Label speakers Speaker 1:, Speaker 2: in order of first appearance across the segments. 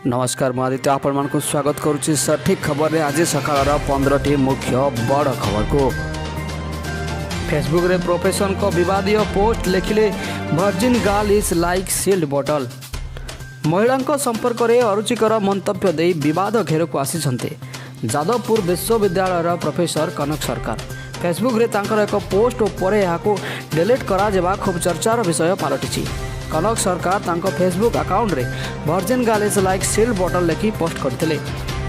Speaker 1: ନମସ୍କାର, ମୁଁ ଆଦିତ୍ୟ ଆପଣମାନଙ୍କୁ ସ୍ୱାଗତ କରୁଛି ସଠିକ୍ ଖବରରେ। ଆଜି ସକାଳର 15ଟି ମୁଖ୍ୟ ବଡ଼ ଖବରକୁ। ଫେସବୁକ୍ରେ ପ୍ରଫେସରଙ୍କ ବିବାଦୀୟ ପୋଷ୍ଟ, ଲେଖିଲେ "Virgin girl is like sealed bottle"। ମହିଳାଙ୍କ ସମ୍ପର୍କରେ ଅରୁଚିକର ମନ୍ତବ୍ୟ ଦେଇ ବିବାଦ ଘେରକୁ ଆସିଛନ୍ତି ଯାଦବପୁର ବିଶ୍ୱବିଦ୍ୟାଳୟର ପ୍ରଫେସର କନକ ସରକାର। ଫେସବୁକ୍ରେ ତାଙ୍କର ଏକ ପୋଷ୍ଟ ଓ ପରେ ଏହାକୁ ଡିଲିଟ୍ କରାଯିବା ଖୁବ୍ ଚର୍ଚ୍ଚାର ବିଷୟ ପାଲଟିଛି। କନକ ସରକାର ତାଙ୍କ ଫେସବୁକ୍ ଆକାଉଣ୍ଟରେ "Virgin girl is like sealed bottle" ଲେଖି ପୋଷ୍ଟ କରିଥିଲେ।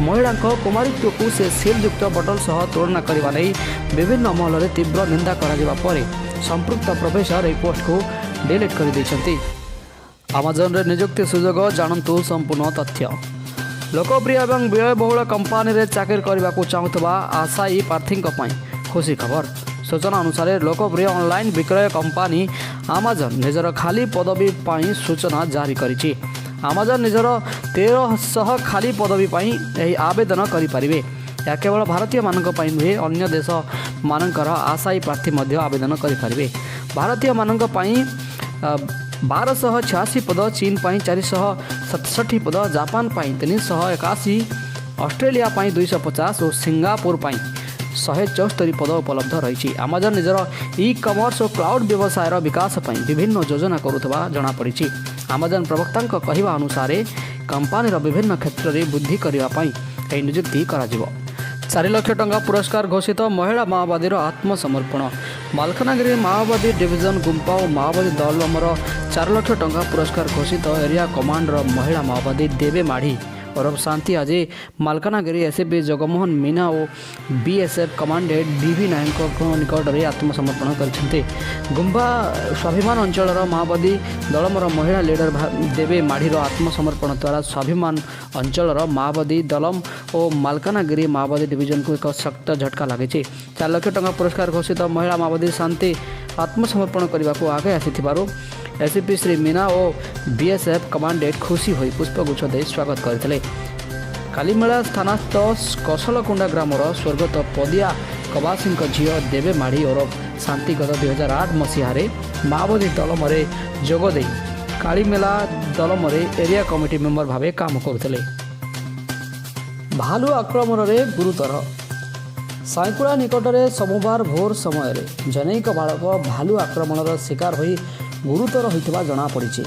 Speaker 1: ମହିଳାଙ୍କ କୁମାରୀତ୍ୱକୁ ସେ ସିଲ୍ଯୁକ୍ତ ବଟଲ ସହ ତୁଳନା କରିବା ନେଇ ବିଭିନ୍ନ ମହଲରେ ତୀବ୍ର ନିନ୍ଦା କରାଯିବା ପରେ ସମ୍ପୃକ୍ତ ପ୍ରଫେସର ଏହି ପୋଷ୍ଟକୁ ଡିଲିଟ୍ କରିଦେଇଛନ୍ତି। ଆମାଜନରେ ନିଯୁକ୍ତି ସୁଯୋଗ, ଜାଣନ୍ତୁ ସମ୍ପୂର୍ଣ୍ଣ ତଥ୍ୟ। ଲୋକପ୍ରିୟ ଏବଂ ବ୍ୟୟବହୁଳ କମ୍ପାନୀରେ ଚାକିରି କରିବାକୁ ଚାହୁଁଥିବା ଆଶାୟୀ ପ୍ରାର୍ଥୀଙ୍କ ପାଇଁ ଖୁସି ଖବର। ସୂଚନା ଅନୁସାରେ, ଲୋକପ୍ରିୟ ଅନଲାଇନ୍ ବିକ୍ରୟ କମ୍ପାନୀ ଆମାଜନ ନିଜର ଖାଲି ପଦବୀ ପାଇଁ ସୂଚନା ଜାରି କରିଛି। ଆମାଜନ ନିଜର 1300 ଖାଲି ପଦବୀ ପାଇଁ ଏହି ଆବେଦନ କରିପାରିବେ। ଏହା କେବଳ ଭାରତୀୟମାନଙ୍କ ପାଇଁ ନୁହେଁ, ଅନ୍ୟ ଦେଶମାନଙ୍କର ଆଶାୟୀ ପ୍ରାର୍ଥୀ ମଧ୍ୟ ଆବେଦନ କରିପାରିବେ। ଭାରତୀୟମାନଙ୍କ ପାଇଁ 1286 ପଦ, ଚୀନ ପାଇଁ 467 ପଦ, ଜାପାନ ପାଇଁ 381, ଅଷ୍ଟ୍ରେଲିଆ ପାଇଁ 250 ଓ ସିଙ୍ଗାପୁର ପାଇଁ 174 ପଦ ଉପଲବ୍ଧ ରହିଛି। ଆମାଜନ ନିଜର ଇ କମର୍ସ ଓ କ୍ଲାଉଡ୍ ବ୍ୟବସାୟର ବିକାଶ ପାଇଁ ବିଭିନ୍ନ ଯୋଜନା କରୁଥିବା ଜଣାପଡ଼ିଛି। ଆମାଜନ ପ୍ରବକ୍ତାଙ୍କ କହିବା ଅନୁସାରେ, କମ୍ପାନୀର ବିଭିନ୍ନ କ୍ଷେତ୍ରରେ ବୃଦ୍ଧି କରିବା ପାଇଁ ଏହି ନିଯୁକ୍ତି କରାଯିବ। 4 ଲକ୍ଷ ଟଙ୍କା ପୁରସ୍କାର ଘୋଷିତ ମହିଳା ମାଓବାଦୀର ଆତ୍ମସମର୍ପଣ। ମାଲକାନଗିରି ମାଓବାଦୀ ଡିଭିଜନ ଗୁମ୍ପା ଓ ମାଓବାଦୀ ଦଳମର 4 ଲକ୍ଷ ଟଙ୍କା ପୁରସ୍କାର ଘୋଷିତ ଏରିଆ କମାଣ୍ଡର ମହିଳା ମାଓବାଦୀ ଦେବେ ମାଢ଼ି ଓରଫ ଶାନ୍ତି ଆଜି ମାଲକାନଗିରି ଏସିପି ଜଗମୋହନ ମୀନା ଓ ବିଏସ୍ଏଫ୍ କମାଣ୍ଡେଣ୍ଟ ଡିଭି ନାୟକଙ୍କ ନିକଟରେ ଆତ୍ମସମର୍ପଣ କରିଛନ୍ତି। ଗୁମ୍ବା ସ୍ୱାଭିମାନ ଅଞ୍ଚଳର ମାଓବାଦୀ ଦଳମର ମହିଳା ଲିଡର ଦେବେ ମାଢ଼ିର ଆତ୍ମସମର୍ପଣ ଦ୍ୱାରା ସ୍ୱାଭିମାନ ଅଞ୍ଚଳର ମାଓବାଦୀ ଦଲମ ଓ ମାଲକାନଗିରି ମାଓବାଦୀ ଡିଭିଜନକୁ ଏକ ଶକ୍ତ ଝଟକା ଲାଗିଛି। 4 ଲକ୍ଷ ଟଙ୍କା ପୁରସ୍କାର ଘୋଷିତ ମହିଳା ମାଓବାଦୀ ଶାନ୍ତି ଆତ୍ମସମର୍ପଣ କରିବାକୁ ଆଗେଇ ଆସିଥିବାରୁ ଏସିପି ଶ୍ରୀ ମୀନା ଓ ବିଏସ୍ଏଫ୍ କମାଣ୍ଡେଣ୍ଟ ଖୁସି ହୋଇ ପୁଷ୍ପଗୁଚ୍ଛ ଦେଇ ସ୍ୱାଗତ କରିଥିଲେ। କାଲିମେଳା ଥାନାସ୍ଥ କସଲକୁଣ୍ଡା ଗ୍ରାମର ସ୍ୱର୍ଗତ ପଦିଆ କବାସୀଙ୍କ ଝିଅ ଦେବେ ମାଢ଼ି ଓରଫ ଶାନ୍ତି ଗତ 2008 ମସିହାରେ ମାଓବାଦୀ ଦଳମରେ ଯୋଗ ଦେଇ କାଳିମେଳା ଦଳମରେ ଏରିଆ କମିଟି ମେମ୍ବର ଭାବେ କାମ କରୁଥିଲେ। ଭାଲୁ ଆକ୍ରମଣରେ ଗୁରୁତର। ସାଇକୁଳା ନିକଟରେ ସୋମବାର ଭୋର ସମୟରେ ଜନୈକ ବାଳକ ଭାଲୁ ଆକ୍ରମଣର ଶିକାର ହୋଇ ଗୁରୁତର ହୋଇଥିବା ଜଣାପଡ଼ିଛି।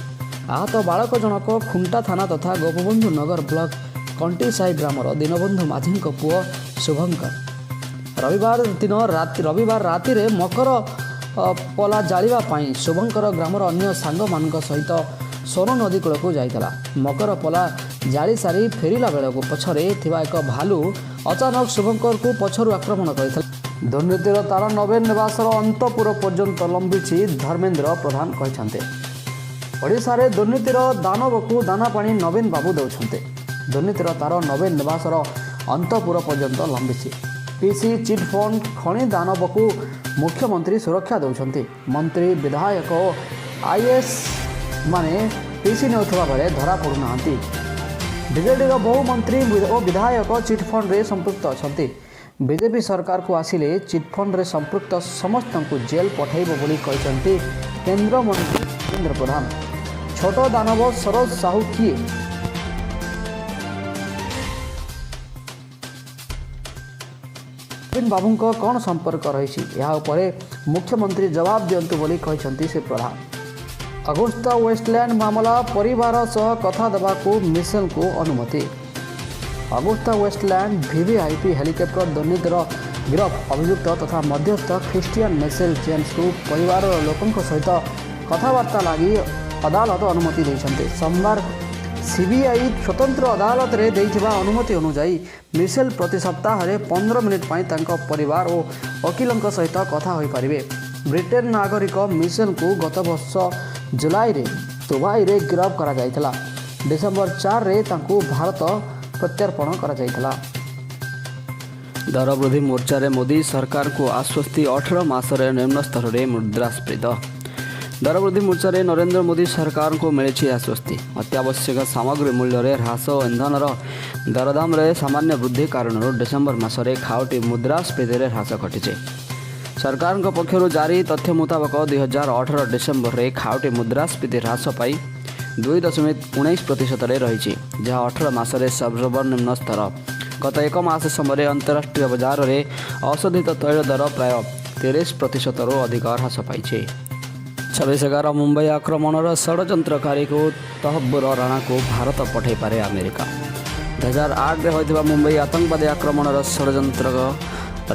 Speaker 1: ଆହତ ବାଳକ ଜଣକ ଖୁଣ୍ଟା ଥାନା ତଥା ଗୋପବନ୍ଧୁ ନଗର ବ୍ଲକ କଣ୍ଟିସାହି ଗ୍ରାମର ଦୀନବନ୍ଧୁ ମାଝୀଙ୍କ ପୁଅ ଶୁଭଙ୍କର। ରବିବାର ଦିନ ରାତି ରବିବାର ରାତିରେ ମକର ପଲା ଜାଳିବା ପାଇଁ ଶୁଭଙ୍କର ଗ୍ରାମର ଅନ୍ୟ ସାଙ୍ଗମାନଙ୍କ ସହିତ ସୋନ ନଦୀ କୂଳକୁ ଯାଇଥିଲା। ମକର ପଲା ଜାଳି ସାରି ଫେରିଲା ବେଳକୁ ପଛରେ ଥିବା ଏକ ଭାଲୁ ଅଚାନକ ଶୁଭଙ୍କରକୁ ପଛରୁ ଆକ୍ରମଣ କରିଥିଲା। ଦୁର୍ନୀତିର ତାର ନବୀନ ନିବାସର ଅନ୍ତପୁର ପର୍ଯ୍ୟନ୍ତ ଲମ୍ବିଛି, ଧର୍ମେନ୍ଦ୍ର ପ୍ରଧାନ କହିଛନ୍ତି। ଓଡ଼ିଶାରେ ଦୁର୍ନୀତିର ଦାନବକୁ ଦାନା ପାଣି ନବୀନ ବାବୁ ଦେଉଛନ୍ତି। ଦୁର୍ନୀତିର ତାର ନବୀନ ନିବାସର ଅନ୍ତପୁର ପର୍ଯ୍ୟନ୍ତ ଲମ୍ବିଛି। ପିସି, ଚିଟ୍ଫଣ୍ଡ, ଖଣି ଦାନବକୁ ମୁଖ୍ୟମନ୍ତ୍ରୀ ସୁରକ୍ଷା ଦେଉଛନ୍ତି। ମନ୍ତ୍ରୀ, ବିଧାୟକ ଓ ଆଇଏଏସ୍ ମାନେ ପିସି ନେଉଥିବା ବେଳେ ଧରା ପଡ଼ୁନାହାନ୍ତି। ବିଜେଡ଼ିର ବହୁ ମନ୍ତ୍ରୀ ଓ ବିଧାୟକ ଚିଟ୍ଫଣ୍ଡରେ ସମ୍ପୃକ୍ତ ଅଛନ୍ତି। ବିଜେପି ସରକାରକୁ ଆସିଲେ ଚିଟ୍ଫଣ୍ଡରେ ସମ୍ପୃକ୍ତ ସମସ୍ତଙ୍କୁ ଜେଲ୍ ପଠାଇବ ବୋଲି କହିଛନ୍ତି କେନ୍ଦ୍ରମନ୍ତ୍ରୀ ଧର୍ମେନ୍ଦ୍ର ପ୍ରଧାନ। ଛୋଟ ଦାନବ ସରୋଜ ସାହୁ କିଏ? ନବୀନ ବାବୁଙ୍କ କ'ଣ ସମ୍ପର୍କ ରହିଛି? ଏହା ଉପରେ ମୁଖ୍ୟମନ୍ତ୍ରୀ ଜବାବ ଦିଅନ୍ତୁ ବୋଲି କହିଛନ୍ତି ଶ୍ରୀ ପ୍ରଧାନ। ଅଗୁସ୍ତା ୱେଷ୍ଟଲ୍ୟାଣ୍ଡ ମାମଲା, ପରିବାର ସହ କଥା ଦେବାକୁ ମିସେଲଙ୍କୁ ଅନୁମତି। ଅଗୁସ୍ତା ୱେଷ୍ଟଲ୍ୟାଣ୍ଡ ଭିଭିଆଇପି ହେଲିକପ୍ଟର ଦୁର୍ନୀତିର ଗିରଫ ଅଭିଯୁକ୍ତ ତଥା ମଧ୍ୟସ୍ଥ ଖ୍ରୀଷ୍ଟିଆନ ମିସେଲ ଜେମ୍ସଙ୍କୁ ପରିବାରର ଲୋକଙ୍କ ସହିତ କଥାବାର୍ତ୍ତା ଲାଗି ଅଦାଲତ ଅନୁମତି ଦେଇଛନ୍ତି। ସୋମବାର ସିବିଆଇ ସ୍ୱତନ୍ତ୍ର ଅଦାଲତରେ ଦେଇଥିବା ଅନୁମତି ଅନୁଯାୟୀ, ମିସେଲ ପ୍ରତି ସପ୍ତାହରେ 15 ମିନିଟ୍ ପାଇଁ ତାଙ୍କ ପରିବାର ଓ ଓକିଲଙ୍କ ସହିତ କଥା ହୋଇପାରିବେ। ବ୍ରିଟେନ ନାଗରିକ ମିସେଲଙ୍କୁ ଗତବର୍ଷ ଜୁଲାଇରେ ଦୁବାଇରେ ଗିରଫ କରାଯାଇଥିଲା। ଡିସେମ୍ବର 4ରେ ତାଙ୍କୁ ଭାରତ ପ୍ରତ୍ୟର୍ପଣ କରାଯାଇଥିଲା। ଦରବୃଦ୍ଧି ମୋର୍ଚ୍ଚାରେ ମୋଦି ସରକାରଙ୍କୁ ଆଶ୍ୱସ୍ତି, 18 ମାସରେ ନିମ୍ନ ସ୍ତରରେ ମୁଦ୍ରାସ୍ଫୀତି। ଦରବୃଦ୍ଧି ମୋର୍ଚ୍ଚାରେ ନରେନ୍ଦ୍ର ମୋଦି ସରକାରଙ୍କୁ ମିଳିଛି ଆଶ୍ୱସ୍ତି। ଅତ୍ୟାବଶ୍ୟକ ସାମଗ୍ରୀ ମୂଲ୍ୟରେ ହ୍ରାସ ଓ ଇନ୍ଧନର ଦରଦାମରେ ସାମାନ୍ୟ ବୃଦ୍ଧି କାରଣରୁ ଡିସେମ୍ବର ମାସରେ ଖାଉଟି ମୁଦ୍ରାସ୍ଫୀତିରେ ହ୍ରାସ ଘଟିଛି। ସରକାରଙ୍କ ପକ୍ଷରୁ ଜାରି ତଥ୍ୟ ମୁତାବକ, 2018 ଡିସେମ୍ବରରେ ଖାଉଟି ମୁଦ୍ରାସ୍ଫୀତି ହ୍ରାସ ପାଇ 2.19 ପ୍ରତିଶତରେ ରହିଛି, ଯାହା 18 ମାସରେ ସର୍ବନିମ୍ନ ସ୍ତର। ଗତ ଏକ ମାସ ସମୟରେ ଅନ୍ତରାଷ୍ଟ୍ରୀୟ ବଜାରରେ ଅଶୋଧିତ ତୈଳ ଦର ପ୍ରାୟ 30 ପ୍ରତିଶତରୁ ଅଧିକ ହ୍ରାସ ପାଇଛି। 26/11 ମୁମ୍ବାଇ ଆକ୍ରମଣର ଷଡ଼ଯନ୍ତ୍ରକାରୀକୁ ତହବୁର ରାଣାକୁ ଭାରତ ପଠାଇପାରେ ଆମେରିକା। 2008ରେ ହୋଇଥିବା ମୁମ୍ବାଇ ଆତଙ୍କବାଦୀ ଆକ୍ରମଣର ଷଡ଼ଯନ୍ତ୍ର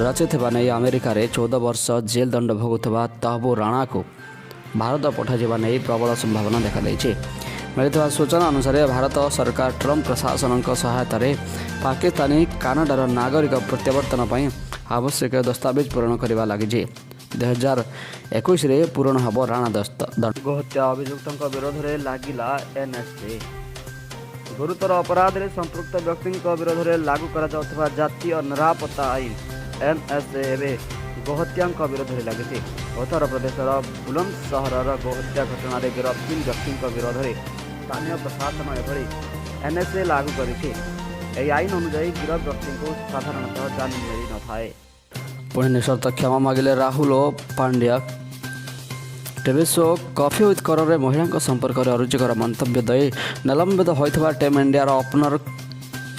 Speaker 1: ରଚିଥିବା ନେଇ ଆମେରିକାରେ 14 ବର୍ଷ ଜେଲ୍ ଦଣ୍ଡ ଭୋଗୁଥିବା ତହବୁର ରାଣାକୁ ଭାରତ ପଠାଯିବା ନେଇ ପ୍ରବଳ ସମ୍ଭାବନା ଦେଖାଦେଇଛି। ମିଳିଥିବା ସୂଚନା ଅନୁସାରେ, ଭାରତ ସରକାର ଟ୍ରମ୍ପ ପ୍ରଶାସନଙ୍କ ସହାୟତାରେ ପାକିସ୍ତାନୀ କାନାଡ଼ାର ନାଗରିକ ପ୍ରତ୍ୟାବର୍ତ୍ତନ ପାଇଁ ଆବଶ୍ୟକୀୟ ଦସ୍ତାବିଜ ପୂରଣ କରିବା ଲାଗିଛି। 2021ରେ ପୂରଣ ହେବ ରାଣା ଦସ୍ତ। ଗୋହତ୍ୟା ଅଭିଯୁକ୍ତଙ୍କ ବିରୋଧରେ ଲାଗିଲା ଏନ୍ଏସ୍ଏ। ଗୁରୁତର ଅପରାଧରେ ସମ୍ପୃକ୍ତ ବ୍ୟକ୍ତିଙ୍କ ବିରୋଧରେ ଲାଗୁ କରାଯାଉଥିବା ଜାତୀୟ ନିରାପତ୍ତା ଆଇନ ଏନ୍ଏସ୍ଏ ଏବେ ଗୋହତ୍ୟାଙ୍କ ବିରୋଧରେ ଲାଗିଛି। ଉତ୍ତରପ୍ରଦେଶର ବୁଲନ୍ଦ ସହରର ଗୋହତ୍ୟା ଘଟଣାରେ ଗିରଫ ତିନି ବ୍ୟକ୍ତିଙ୍କ ବିରୋଧରେ ସ୍ଥାନୀୟ ପ୍ରଶାସନ ଏଭଳି ଏନ୍ଏସ୍ଏ ଲାଗୁ କରିଛି। ଏହି ଆଇନ ଅନୁଯାୟୀ ଗିରଫ ବ୍ୟକ୍ତିଙ୍କୁ ସାଧାରଣତଃ ଜାମିନ ମିଳିନଥାଏ। ପୁଣି ନିଃସର୍ତ୍ତ କ୍ଷମା ମାଗିଲେ ରାହୁଲ ଓ Pandya. TV show coffee with କରନରେ ମହିଳାଙ୍କ ସମ୍ପର୍କରେ ଅରୁଚିକର ମନ୍ତବ୍ୟ ଦେଇ ନିଲମ୍ବିତ ହୋଇଥିବା ଟିମ୍ ଇଣ୍ଡିଆର ଓପନର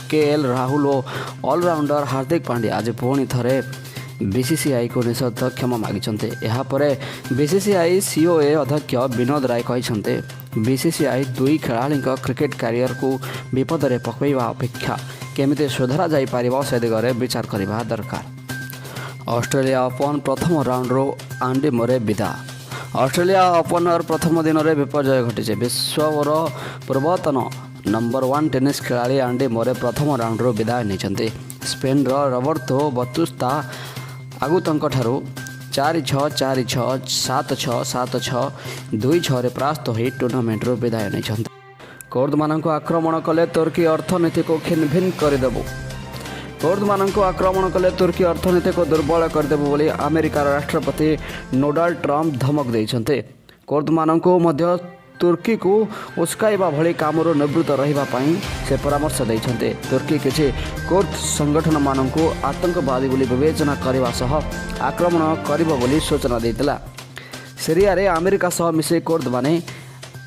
Speaker 1: କେ ଏଲ୍ ରାହୁଲ ଓ ଅଲରାଉଣ୍ଡର ହାର୍ଦ୍ଦିକ ପାଣ୍ଡ୍ୟା ଆଜି ପୁଣି ଥରେ ବିସିସିଆଇକୁ ନିଃସର୍ତ୍ତ କ୍ଷମା ମାଗିଛନ୍ତି। ଏହାପରେ ବିସିସିଆଇ ସିଓଏ ଅଧ୍ୟକ୍ଷ ବିନୋଦ ରାୟ କହିଛନ୍ତି, ବିସିସିଆଇ ଦୁଇ ଖେଳାଳିଙ୍କ କ୍ରିକେଟ୍ କ୍ୟାରିୟରକୁ ବିପଦରେ ପକାଇବା ଅପେକ୍ଷା କେମିତି ସୁଧରା ଯାଇପାରିବ, ସେ ଦିଗରେ ବିଚାର କରିବା ଦରକାର। ଅଷ୍ଟ୍ରେଲିଆ ଓପନ୍ ପ୍ରଥମ ରାଉଣ୍ଡରୁ ଆଣ୍ଡି ମୋରେ ବିଦା। ଅଷ୍ଟ୍ରେଲିଆ ଓପନର ପ୍ରଥମ ଦିନରେ ବିପର୍ଯ୍ୟୟ ଘଟିଛି। ବିଶ୍ୱର ପୂର୍ବତନ ନମ୍ବର ୱାନ୍ ଟେନିସ୍ ଖେଳାଳି ଆଣ୍ଡି ମୋରେ ପ୍ରଥମ ରାଉଣ୍ଡରୁ ବିଦାୟ ନେଇଛନ୍ତି। ସ୍ପେନ୍ର ରବର୍ତୋ ବତୁସ୍ତା ଆଗୁତଙ୍କଠାରୁ 4-6, 4-6, 7-6, 7-6, 2-6ରେ ପରାସ୍ତ ହୋଇ ଟୁର୍ଣ୍ଣାମେଣ୍ଟରୁ ବିଦାୟ ନେଇଛନ୍ତି। କୁର୍ଦ୍ଦମାନଙ୍କୁ ଆକ୍ରମଣ କଲେ ତୁର୍କୀ ଅର୍ଥନୀତିକୁ ଖିନଭିନ କରିଦେବୁ। କୁର୍ଦ୍ଦମାନଙ୍କୁ ଆକ୍ରମଣ କଲେ ତୁର୍କୀ ଅର୍ଥନୀତିକୁ ଦୁର୍ବଳ କରିଦେବୁ ବୋଲି ଆମେରିକାର ରାଷ୍ଟ୍ରପତି ଡୋନାଲ୍ଡ ଟ୍ରମ୍ପ ଧମକ ଦେଇଛନ୍ତି। କୁର୍ଦ୍ଦମାନଙ୍କୁ ମଧ୍ୟ ତୁର୍କୀକୁ ଉସ୍କାଇବା ଭଳି କାମରୁ ନିବୃତ୍ତ ରହିବା ପାଇଁ ସେ ପରାମର୍ଶ ଦେଇଛନ୍ତି। ତୁର୍କୀ କିଛି କୁର୍ଦ୍ଦ ସଂଗଠନମାନଙ୍କୁ ଆତଙ୍କବାଦୀ ବୋଲି ବିବେଚନା କରିବା ସହ ଆକ୍ରମଣ କରିବ ବୋଲି ସୂଚନା ଦେଇଥିଲା। ସିରିଆରେ ଆମେରିକା ସହ ମିଶି କୁର୍ଦ୍ଦମାନେ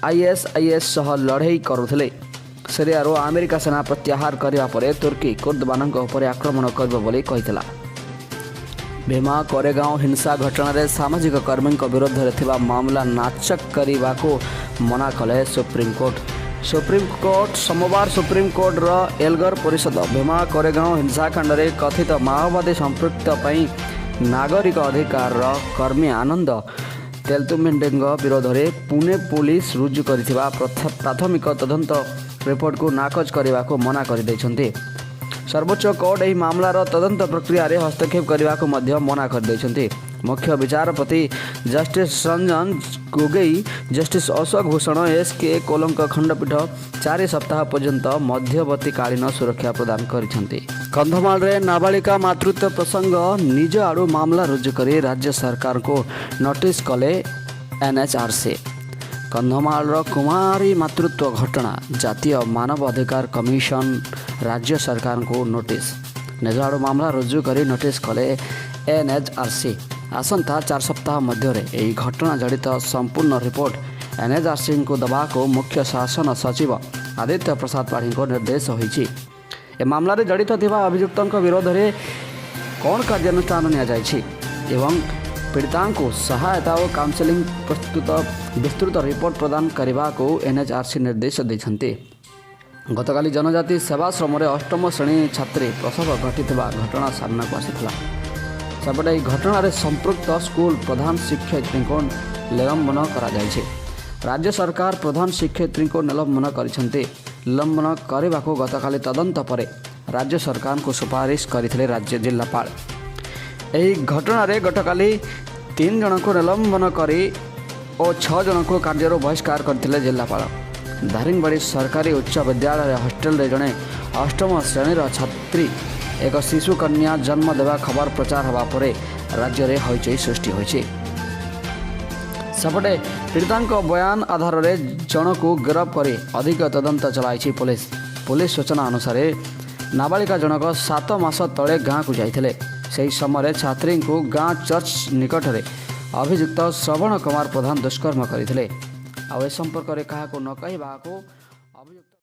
Speaker 1: ଆଇଏସ୍ଆଇଏସ୍ ସହ ଲଢ଼େଇ କରୁଥିଲେ। ସିରିଆରୁ ଆମେରିକା ସେନା ପ୍ରତ୍ୟାହାର କରିବା ପରେ ତୁର୍କୀ କୁର୍ଦ୍ଦମାନଙ୍କ ଉପରେ ଆକ୍ରମଣ କରିବ ବୋଲି କହିଥିଲା। ଭୀମା କୋରେଗାଁଓ ହିଂସା ଘଟଣାରେ ସାମାଜିକ କର୍ମୀଙ୍କ ବିରୋଧରେ ଥିବା ମାମଲା ନାକଚ କରିବାକୁ ମନା କଲେ ସୁପ୍ରିମକୋର୍ଟ। ସୁପ୍ରିମକୋର୍ଟ ସୋମବାର ସୁପ୍ରିମକୋର୍ଟର ଏଲଗର ପରିଷଦ ଭୀମା କୋରେଗାଁଓ ହିଂସାକାଣ୍ଡରେ କଥିତ ମାଓବାଦୀ ସମ୍ପୃକ୍ତ ପାଇଁ ନାଗରିକ ଅଧିକାରର କର୍ମୀ ଆନନ୍ଦ ତେଲତୁମ୍ବେଙ୍କ ବିରୋଧରେ ପୁନେ ପୋଲିସ ରୁଜୁ କରିଥିବା ପ୍ରାଥମିକ ତଦନ୍ତ ରିପୋର୍ଟକୁ ନାକଚ କରିବାକୁ ମନା କରିଦେଇଛନ୍ତି। ସର୍ବୋଚ୍ଚ କୋର୍ଟ ଏହି ମାମଲାର ତଦନ୍ତ ପ୍ରକ୍ରିୟାରେ ହସ୍ତକ୍ଷେପ କରିବାକୁ ମଧ୍ୟ ମନା କରିଦେଇଛନ୍ତି। ମୁଖ୍ୟ ବିଚାରପତି justice Ranjan Gogoi, justice Ashok Bhushan, S K କୌଲଙ୍କ ଖଣ୍ଡପୀଠ 4 ସପ୍ତାହ ପର୍ଯ୍ୟନ୍ତ ମଧ୍ୟବର୍ତ୍ତୀକାଳୀନ ସୁରକ୍ଷା ପ୍ରଦାନ କରିଛନ୍ତି। କନ୍ଧମାଳରେ ନାବାଳିକା ମାତୃତ୍ୱ ପ୍ରସଙ୍ଗ, ନିଜ ଆଡ଼ୁ ମାମଲା ରୁଜୁ କରି ରାଜ୍ୟ ସରକାରଙ୍କୁ ନୋଟିସ୍ କଲେ ଏନ୍ଏଚ୍ଆର୍ସି। କନ୍ଧମାଳର କୁମାରୀ ମାତୃତ୍ୱ ଘଟଣା, ଜାତୀୟ ମାନବ ଅଧିକାର କମିଶନ ରାଜ୍ୟ ସରକାରଙ୍କୁ ନୋଟିସ୍। ନିଜ ଆଡ଼ୁ ମାମଲା ରୁଜୁ କରି ନୋଟିସ୍ କଲେ ଏନ୍ଏଚ୍ଆର୍ସି। ଆସନ୍ତା 4 ସପ୍ତାହ ମଧ୍ୟରେ ଏହି ଘଟଣା ଜଡ଼ିତ ସମ୍ପୂର୍ଣ୍ଣ ରିପୋର୍ଟ ଏନ୍ଏଚ୍ଆର୍ସିଙ୍କୁ ଦେବାକୁ ମୁଖ୍ୟ ଶାସନ ସଚିବ ଆଦିତ୍ୟ ପ୍ରସାଦ ପାଢ଼ୀଙ୍କୁ ନିର୍ଦ୍ଦେଶ ହୋଇଛି। ଏ ମାମଲାରେ ଜଡ଼ିତ ଥିବା ଅଭିଯୁକ୍ତଙ୍କ ବିରୋଧରେ କ'ଣ କାର୍ଯ୍ୟାନୁଷ୍ଠାନ ନିଆଯାଇଛି ଏବଂ ପୀଡ଼ିତାଙ୍କୁ ସହାୟତା ଓ କାଉନସେଲିଂ ପ୍ରସ୍ତୁତ ବିସ୍ତୃତ ରିପୋର୍ଟ ପ୍ରଦାନ କରିବାକୁ ଏନ୍ଏଚ୍ଆର୍ସି ନିର୍ଦ୍ଦେଶ ଦେଇଛନ୍ତି। ଗତକାଲି ଜନଜାତି ସେବାଶ୍ରମରେ ଅଷ୍ଟମ ଶ୍ରେଣୀ ଛାତ୍ରୀ ପ୍ରସବ ଘଟିଥିବା ଘଟଣା ସାମ୍ନାକୁ ଆସିଥିଲା। ସେପଟେ ଏହି ଘଟଣାରେ ସମ୍ପୃକ୍ତ ସ୍କୁଲ ପ୍ରଧାନ ଶିକ୍ଷୟିତ୍ରୀଙ୍କୁ ନିଲମ୍ବନ କରାଯାଇଛି। ରାଜ୍ୟ ସରକାର ପ୍ରଧାନ ଶିକ୍ଷୟିତ୍ରୀଙ୍କୁ ନିଲମ୍ବନ କରିଛନ୍ତି। ନିଲମ୍ବନ କରିବାକୁ ଗତକାଲି ତଦନ୍ତ ପରେ ରାଜ୍ୟ ସରକାରଙ୍କୁ ସୁପାରିଶ କରିଥିଲେ ରାଜ୍ୟ ଜିଲ୍ଲାପାଳ। ଏହି ଘଟଣାରେ ଗତକାଲି ତିନି ଜଣଙ୍କୁ ନିଲମ୍ବନ କରି ଓ ଛଅ ଜଣଙ୍କୁ କାର୍ଯ୍ୟରୁ ବହିଷ୍କାର କରିଥିଲେ ଜିଲ୍ଲାପାଳ। ଦାରିଙ୍ଗବାଡ଼ି ସରକାରୀ ଉଚ୍ଚ ବିଦ୍ୟାଳୟ ହଷ୍ଟେଲରେ ଜଣେ ଅଷ୍ଟମ ଶ୍ରେଣୀର ଛାତ୍ରୀ ଏକ ଶିଶୁ କନ୍ୟା ଜନ୍ମ ଦେବା ଖବର ପ୍ରଚାର ହେବା ପରେ ରାଜ୍ୟରେ ହଇଚଇ ସୃଷ୍ଟି ହୋଇଛି। ସେପଟେ ପୀଡ଼ିତାଙ୍କ ବୟାନ ଆଧାରରେ ଜଣକୁ ଗିରଫ କରି ଅଧିକ ତଦନ୍ତ ଚଳାଇଛି ପୋଲିସ। ପୋଲିସ ସୂଚନା ଅନୁସାରେ, ନାବାଳିକା ଜଣକ 7 ମାସ ତଳେ ଗାଁକୁ ଯାଇଥିଲେ। ସେହି ସମୟରେ ଛାତ୍ରୀଙ୍କୁ ଗାଁ ଚର୍ଚ୍ଚ ନିକଟରେ ଅଭିଯୁକ୍ତ ଶ୍ରବଣ କୁମାର ପ୍ରଧାନ ଦୁଷ୍କର୍ମ କରିଥିଲେ। ଆଉ ଏ ସମ୍ପର୍କରେ କାହାକୁ ନ କହିବାକୁ ଅଭିଯୁକ୍ତ